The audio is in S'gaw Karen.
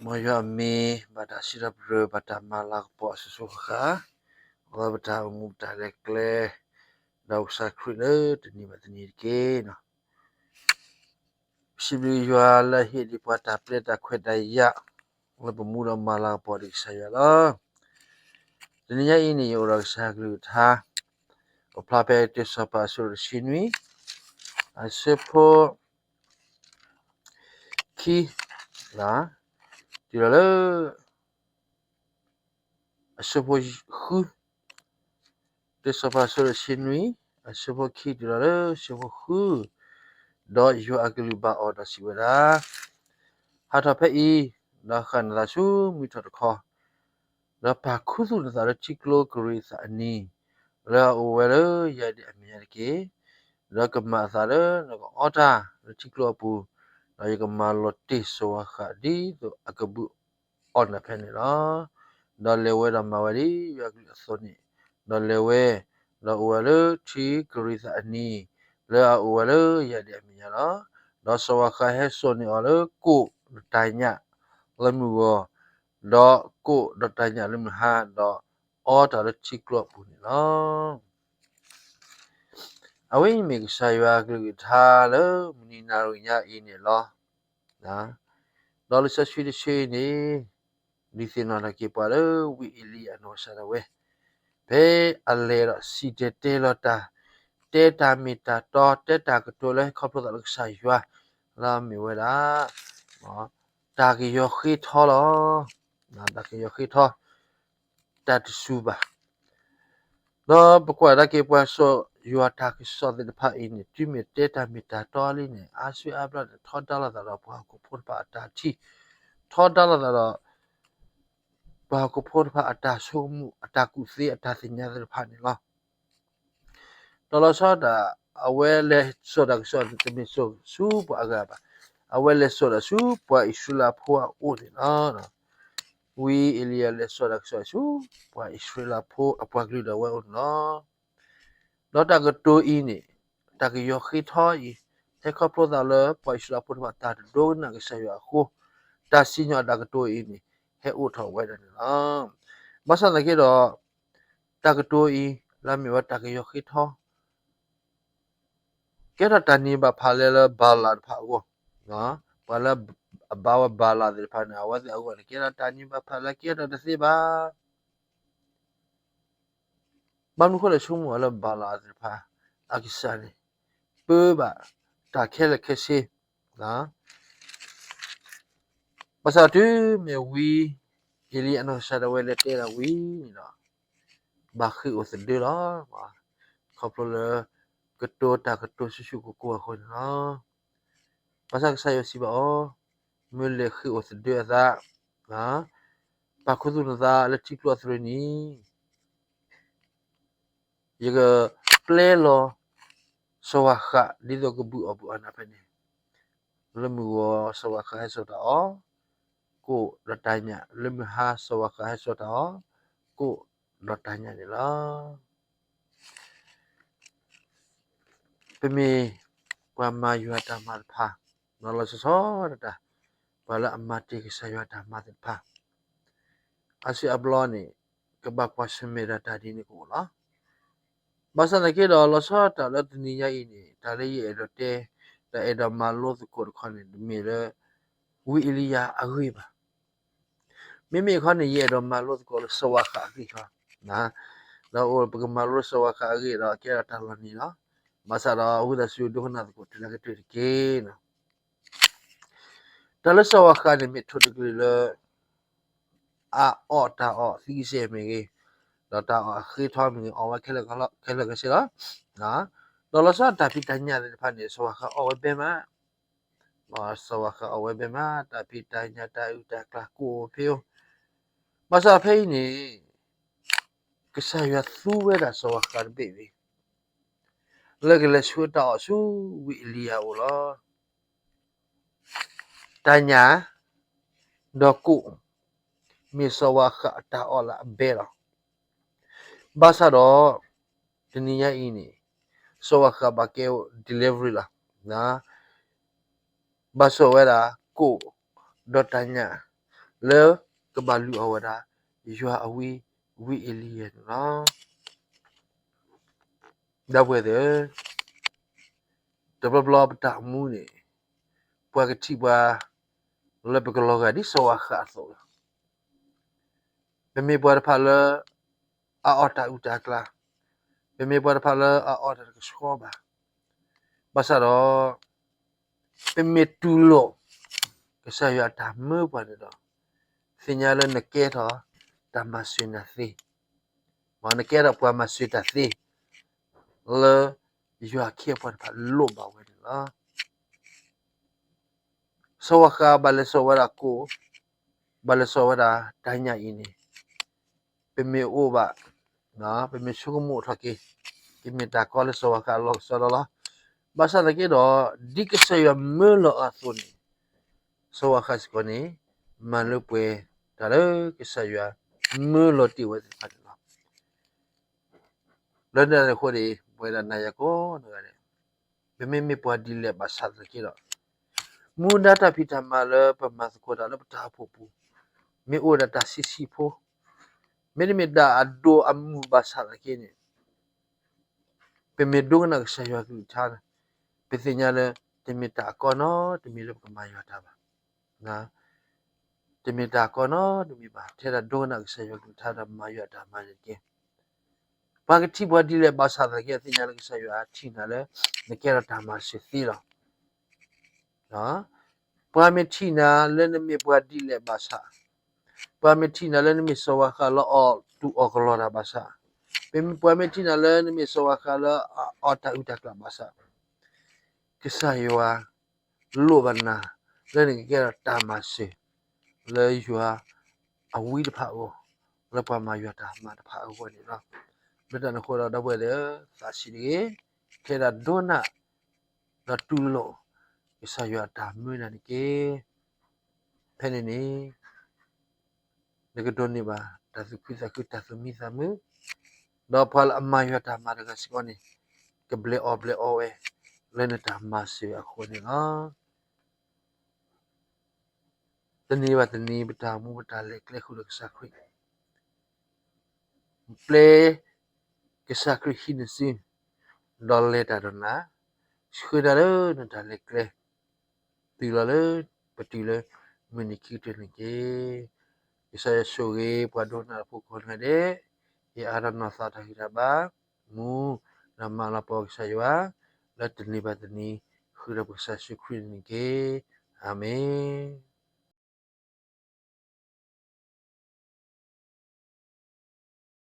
မ်ယွၤအမံၤ ဘၣ်တၢ်စံးထီၣ်ပတြၢၤ ဘၣ်တၢ်မၤလၤကပီၤအစိၤစိၤဃၣ်ဃၣ်, အဝဲပတၢ်အိၣ်မူပတၢ်လဲၤကျဲ ဒီးကစၢ်ခရံာ်လၢတနံၤဘၣ်တနံၤတက့ၢ်. ပစံးဘျုးယွၤလၢအဟ့ၣ်ဒံးပှၤတၢ်ပျဲတၢ်ခွဲးတၢ်ယာ် လၢပမူဒီးမၤလၤကပီၤဒံးကစၢ်ယွၤလီၤ. တနံၤညါအံၤန့ၣ် ယအိၣ်ဒီးကစၢ်ကလုၢ်ကထါ အိၣ်ဖျါဖဲတၢစီၤပၤအဆၢဒိၣ်တဆံနွံ အဆၢဖိ ခံ တုၤလီၤလၢ အဆၢဖိ ဃု, တၢစီၤပၤအဆၢဒိၣ်တဆံနွံ အဆၢဖိခံ တုၤလီၤလၢအဆၢဖိဃု, ဒီးယွၤအကလုၢ်ဘၣ်အီၤဒီးစံးဝဲဒၣ်, ဟးထီၣ်ဖဲအံၤ, ဒီးဃၣ်နသးဆူမုၢ်ထီၣ်တခီ, ဒီးပာ်ခူသူၣ်နသးလၢထံကျိကရံးသးအနံၤ, လၢအအိၣ်ဝဲလၢယၤဒ်အမဲာ်ညါတက့ၢ်. ဒီးကမၤအသးလၢနကအီတၢ်လၢထံကျိအပူၤ, ဒီးယကမၤလီၤတ့ၢ်စီၤဝၤဃးဒ်သိးအကဘုးအီၣ်နၤဖဲန့ၣ်လီၤ. ဒီးလဲၤဝဲဒီးမၤဝဲဒ်ယွၤကလုၢ်အသိးန့ၣ်, ဒီးလဲၤဝဲ, ဒီးအိၣ်ဝဲလၢထံကရံးသးအနံၤ, လၢအအိၣ်ဝဲလၢယၤဒ်အမဲာ်ညါလီၤ. ဒီးစီၤဝၤဃးဟဲစိာ်န့ၢ်အီၤလၢကိၣ်ဒီးတၢ်ညၣ်လၢမုၢ်ဂီၤ, ဒီးကိၣ်ဒီးတၢ်ညၣ်လၢမုၢ်ဟါ, ဒီးအီတၢ်လၢထံကျိအပူၤန့ၣ်လီၤ. အဝဲအံၤမ့ၢ်ကစၢ်ယွၤအကလုၢ်ကထါလၢမုၢ်နံၤနၤရံၣ်ညါအံၤန့ၣ်လီၤ. ဒီးလံာ်စီဆှံတဆၢအံၤန့ၣ် ဒုးသ့ၣ်နီၣ်ထီၣ်က့ၤပှၤလၢဝံအ့လံယၤအနီၢ်ကစၢ်ဒၣ်ဝဲ ဖဲအလဲၤဒီးစံၣ်တဲၤတဲလီၤတၢ်, တဲတၢ်မ့ၢ်တၢ်တီ, တဲတၢ်ကတိၤလၢဟဲခီဖျိသးလၢကစၢ်ယွၤ လၢအမ့ၢ်ဝဲဒၣ် တၢ်ကယီၤဃ့ထီလီၤ. တၢ်ကယီၤဃ့ထီ တၢ်တစူၤဘၣ်. ဒီးပကွၢ်ဒၣ်က့ၤပှၤစီၤယွၤတၢ်ကစီၣ်သ့ၣ်တဖၣ်အံၤန့ၣ် တုၤမ့ၢ်တဲတၢ်မ့ၢ်တၢ်တီလံန့ၣ် အါစုအါဘျီန့ၣ် ထီဒါလိာ်သးဒီးပှၤဟီၣ်ခိၣ်ဖိတဖၣ်အတၢ်ထံၣ်, ထီဒါလိာ်သးဒီး ပှၤဟီၣ်ခိၣ်ဖိတဖၣ်အတၢ်ဆိကမိၣ် အတၢ်ကူၣ်သ့ အတၢ်သ့ၣ်ညါသ့ၣ်တဖၣ်န့ၣ်လီၤ. ဒီးလီၤဆီဒၣ်တၢ် အဝဲလဲၤစိာ်တၢ်ကစီၣ်န့ၣ် တမ့ၢ်စိာ်ဆူပှၤအဂၤဘၣ်. အဝဲလဲၤစိာ်ဒီးဆူပှၤအံၣ်စရ့လးဖိအအိၣ်န့ၣ်လီၤ. ဝံအ့လံယၤလဲၤစိာ်တၢ်ကစီၣ်ဆူ ပှၤအံၣ်စရ့လးဖိအပှၤကလုာ်ဒီးအဝဲအိၣ်န့ၣ်လီၤ. ဒီးတၢ်ကတိၤအံၤန့ၣ် တၢ်ကယီၤဃ့ထီအံၤ ဟဲခီဖျိသးလၢပှၤအံၣ်စရ့လးဖိတဖၣ်တၢ်တဒိကနၣ်ကစၢ်ယွၤအဃိ, တၢ်စံၣ်ညီၣ်အတၢ်ကတိၤအံၤန့ၣ် ဟဲအိၣ်ထီၣ်ဝဲဒၣ်န့ၣ်လီၤ. ဘၣ်ဆၣ်သနာ်က့ဒီး တၢ်ကတိၤအံၤ လၢအမ့ၢ်ဝဲတၢ်ကယီၤဃ့ထီ ကဲထီၣ်တၢ်န့ၢ်ဘၣ်ဖးလဲၢ်လၢဘၤလးတဖၣ်အဂီၢ်, ပှၤလၢအဘါဝဲဘၤလးသ့ၣ်တဖၣ်န့ၣ် အဝဲသ့ၣ်အဂီၢ်န့ၣ် ကဲထီၣ်တၢ်န့ၢ်ဘၣ်ဖးလဲၢ် ကဲထီၣ်တသ့ဘၣ်. ဘၣ်မနုၤအဃိလဲၣ် ဆိကမိၣ်အီၤလၢဘၤလးသ့ၣ်တဖၣ် အကစၢ်န့ၣ် ပၢဘၣ်တၢ်ခဲလၢာ်ခဲဆ့ ဘၣ်ဆၣ်တုၤမ့ၢ်ဝံအ့လံအနီၢ်ကစၢ်ဒၣ်ဝဲလဲၤတဲဒၣ်ဝံၤန့ၣ်ဒီး ဘၣ်ဃ့ၢ်အိၣ်သဒၢလီၤ. ခီဖျိလၢ ကတိၤတၢ်ကတိၤဆူၣ်ဆူၣ်ကိၢ်ကိၢ်အဃိန့ၣ်လီၤ. ဘၣ်ဆၣ်ကစၢ်ယွၤစံးဘၣ်အီၤ, မ့ၢ်လဲၤဃ့ၢ်အိၣ်သဒၢအသး, ပာ်ခူသူၣ်နသးလၢထံကျိအသရၢန့ၣ် ယကပျဲလီၤ စီၤဝၤဃး ဒ်သိးကဘုးအီၣ်ဘုးအီနၤဖဲန့ၣ်, လၢမုၢ်ဂီၤစီၤဝၤဃးဟဲစိာ်တၢ်အီၣ် ကိၣ်ဒီးတၢ်ညၣ်, လၢမုၢ်ဟါစီၤဝၤဃးဟဲစိာ်တၢ်အီၣ် ကိၣ်ဒီးတၢ်ညၣ်န့ၣ်လီၤ. ပမ့ၢ်ပှၤမၤယွၤတၢ်မၤတဖၣ်, လီၤလီၤဆီဆီဒၣ်တၢ်, ပှၤလၢအမၤတ့ၢ်ကစၢ်ယွၤတၢ်မၤသ့ၣ်တဖၣ် အါစုအါဘျီန့ၣ် ကဘၣ်ကွၢ်ဆၢၣ်မဲာ်ဒီးတၢ်ဒ်န့ၣ်ကအိၣ်လီၤ. ဘၣ်ဆၣ်သနာ်က့ဒီး လီၤဆီဒၣ်တၢ်လၢတနံၤညါအံၤန့ၣ် တၢ်လၢယအဲၣ်ဒိးတဲ တၢ်အဲၣ်ဒိးမၤလိသကိးတခီန့ၣ် တမ့ၢ်လၢ ဝံအ့လံယၤအဂ့ၢ်ဘၣ်. မ့မ့ၢ်အခီန့ၣ် ယအဲၣ်ဒိးမၤလိသကိးလၢစီၤဝၤဃးအဂ့ၢ်လီၤ. ဒီးအိၣ်ပကမၤလိလၢစီၤဝၤဃးအဂ့ၢ်ဒီး ကဲထီၣ်တၢ်လီၤနံၤလီၤ. ဘၣ်ဆၣ်ဒီးအဝံသးစူၤဒိကနၣ်သကိးတုၤလၢကတၢၢ်တက့ၢ်. တၢ်လၢစီၤဝၤဃးန့ၣ် မ့ၢ်ထိၣ်တကလုာ်လၢ အအီၣ်တၢ်အီၣ်သံကစဲမ့ၢ်ဂ့ၤ, ဒီးတၢ်အီၣ်အဃ့ထီမ့ၢ်ဂ့ၤ အီၣ်ဝဲခဲလၢာ်ခဲဆ့လီၤ. ဒီးလီၤဆီဒၣ်တၢ်ဖံးတၢ်ညၣ်သ့ၣ်တဖၣ်န့ၣ် စီၤဝၤဃးအီၣ်ဝဲဘဲမး, စီၤဝၤဃးအီၣ်ဝဲဘဲမး တၢ်ဖံးတၢ်ညၣ် တၢ်အုၣ်တၢ်ကျၢၤကိးဖဲအိၣ်, ဘၣ်ဆၣ်ဖဲအံၤန့ၣ် ကစၢ်ယွၤသူဝဲဒၣ်စီၤဝၤဃးတဘ့ၣ်ဝံၤ လၢကလဲၤဆှၢတၢ်အီၣ်ဆူဝံအ့လံယၤအအိၣ်လီၤ. တၢ်ညၣ် ဒီးကိၣ် မ့ၢ်စီၤဝၤဃးအတၢ်အီၣ်လၢအဘဲလီၤ. ဘၣ်ဆၣ်ဒီး တနံၤညါအံၤန့ၣ် စီၤဝၤဃးဘၣ်ကဲ delivery လီၤ. ဘၣ်စီၤဝဲဒၣ် ကိၣ် ဒီးတၢ်ညၣ် လၢကဘၣ်လူၤအီၣ်ဝဲဒၣ် ယွၤအဝံ ဝံအ့လံယၤန့ၣ်လီၤ. ဒီပုၢ်ဝဲၢ်သ့ၣ်ဧၢ, တဘျီဘျီပတၢ်အိၣ်မူန့ၣ် ပှၤကထံၣ်ပှၤ လၢပကလီၤဂာ်ဒ်စီၤဝါဃးအသိးလီၤ. ပမ့ၢ်ပှၤတဖၣ်လၢ အအီၣ်တၢ်အုၣ်တၢ်ကျၢၤ, ပမ့ၢ်ပှၤတဖၣ်လၢအအီၣ်တၢ်တကဆှီဘၣ်. ဘၣ်ဆၣ်ဒီး ပမ့ၢ်တူၢ်လိာ် ကစၢ်ယွၤအတၢ်မၢပှၤန့ၣ်ဒီး သ့ၣ်ညါလၢနကဲထီၣ်တၢ်မၤစၢၤနၤသ့, နကဲထီၣ်ပှၤမၤစၢၤတၢ်သ့ လၢယွၤအခ့အပှၤတဖၣ်လိၣ်ဘၣ်ဝဲန့ၣ်လီၤ. စီၤဝါဃးဘၣ်လဲၤစိာ်ဝဲဒၣ်ကိၣ်, ဘၣ်လဲၤစိာ်ဝဲဒၣ်တၢ်ညၣ်အံၤန့ၣ် ပမ့ၢ်အိၣ်ဘၣ်, ပမ့ၢ်ဆိကမိၣ်ထီၣ်က့ၤ, ကမ့ၢ်တၢ်ကီလၢစီၤဝါဃးအလီၢ်ကစီဒီလီၤ. ဘၣ်ဆၣ်သနာ်က့ဒီး ဒ်ကစၢ်ယွၤမၢလီၤအီၤအသိးန့ၣ် စီၤဝါဃးစ့ၢ်ကီးန့ၣ် မၤလၢပှဲၤတၢ်လၢကစၢ်ယွၤမၢလီၤတ့ၢ်ဝဲသ့ၣ်တဖၣ်န့ၣ်လီၤ. လၢတၢ်န့ၣ်အဃိန့ၣ် ပဝဲဒၣ်နၤယၤကိးဂၤဒဲး ပမ့မ့ၢ်ပှၤဒ်လဲၣ်ဘၣ်ဆၣ်သနာ်က့ဒီး မူဒါတၢ်ဖံးတၢ်မၤလၢပမၤသကိးတၢ်လၢပတၢ်အိၣ်ဖှိၣ်ပူၤ မ့ၢ်အိၣ်ဝဲဒၣ်တၢ်ဆံးဆံးဖိ, မ့တမ့ၢ်တၢ်အဒိၣ်အမုၢ်ဘၣ်ဆၣ်သနာ်က့န့ၣ် ပမ့ၢ်ဒိကနၣ်ကစၢ်ယွၤကလုၢ်ကထါန့ၣ် ပသ့ၣ်ညါလၢ တမ့ၢ်တၢ်အကီနီတမံၤလၢပကမၤယွၤတၢ်ဘၣ်. တမ့ၢ်တၢ်အကီနီတမံၤဘၣ် ထဲဒၣ်ဒိကနၣ်ကစၢ်ယွၤကလုၢ်ကထါဒီးမၤယွၤတၢ်မၤန့ၣ်တက့ၢ်. ပှၤကထံၣ်ပှၤဒ်လဲၣ်ဘၣ်ဆၣ်သနာ်က့ သ့ၣ်ညါလၢကစၢ်ယွၤထံၣ်နၤလၢ နကဲထီၣ်တၢ်မၤစၢၤသ့လီၤ. ပှၤမ့ၢ်ထံၣ်နၤလၢနမ့ၢ်ပှၤဒ်လဲၣ်ဘၣ်ဆၣ်, ပှၤမ့ၢ်ထံၣ်နၤလၢနမ့ၢ်စီၤဝါဃးလၢအီၣ်တူၢ်အီၣ်ကလီတၢ်ဘၣ်ဆၣ်, ပှၤမ့ၢ်ထံၣ်နၤလၢနမ့ၢ်စီၤဝါဃးလၢအအီၣ်တၢ်အုၣ်တၢ်ကျၢၤဘၣ်ဆၣ်, ကစၢ်ယွၤလိၣ်ဘၣ်နၤ လၢနကကဲထီၣ်တၢ်မၤစၢၤ လၢယွၤအဝံတဖၣ်အဂီၢ်, လၢပှၤမၤယွၤတၢ်မၤတဖၣ်အဂီၢ်န့ၣ်လီၤ. လၢတၢ်န့ၣ်အဃိဒီး ဒီပုၢ်ဝဲၢ်သ့ၣ်ဧၢ, သးဆံးတဂ့ၤ, ထဲဒၣ်ဒိကနၣ် ဒီးတူၢ်လိာ် ကစၢ်ယွၤအတၢ်မၢနၤန့ၣ်တက့ၢ်. ဖဲန့ၣ်န့ၣ် နကဒိးန့ၢ်ဘၣ် တၢ်သူၣ်ခုသးခု တၢ်သူၣ်မံသးမုာ်, ဒီးပှၤလၢအမၤယွၤတၢ်မၤတဂၤစ့ၢ်ကီးန့ၣ် ကဘျဲးအီၣ်ဘျဲးအီဝဲ လၢနတၢ်မၤစၢၤအဃိန့ၣ်လီၤ. တနံၤဘၣ်တနံၤ ပတၢ်အိၣ်မူ ပတၢ်လဲၤကျဲဃုာ်ဒီးကစၢ်ခရံာ်, ပျဲကစၢ်ခရံာ်ဟံးန့ၢ်စု, ဒီးလဲၤတၢ်ဒီးနၤ, ဆှၢနၤလၢနတၢ်လဲၤကျဲ, တုၤလီၤလၢပတုၤလၢမုၢ်နံၤခံကတၢၢ်န့ၣ်တက့ၢ်. ကစၢ်ယွၤဆိၣ်ဂ့ၤ ပှၤဒိကနၣ်တၢ်ဖိကိးဂၤဒဲး, ယအါထီၣ်နီၤသးတၢ်ဂံၢ်တၢ်ဘါ, မူဒီးမၤလၤကပီၤကစၢ်ယွၤ, လၢတနံၤဘၣ်တနံၤ ဃုာ်ဒီးပကစၢ်ယ့ၣ်ၡူးခရံာ်န့ၣ်တက့ၢ်. အၤမ့ၣ်.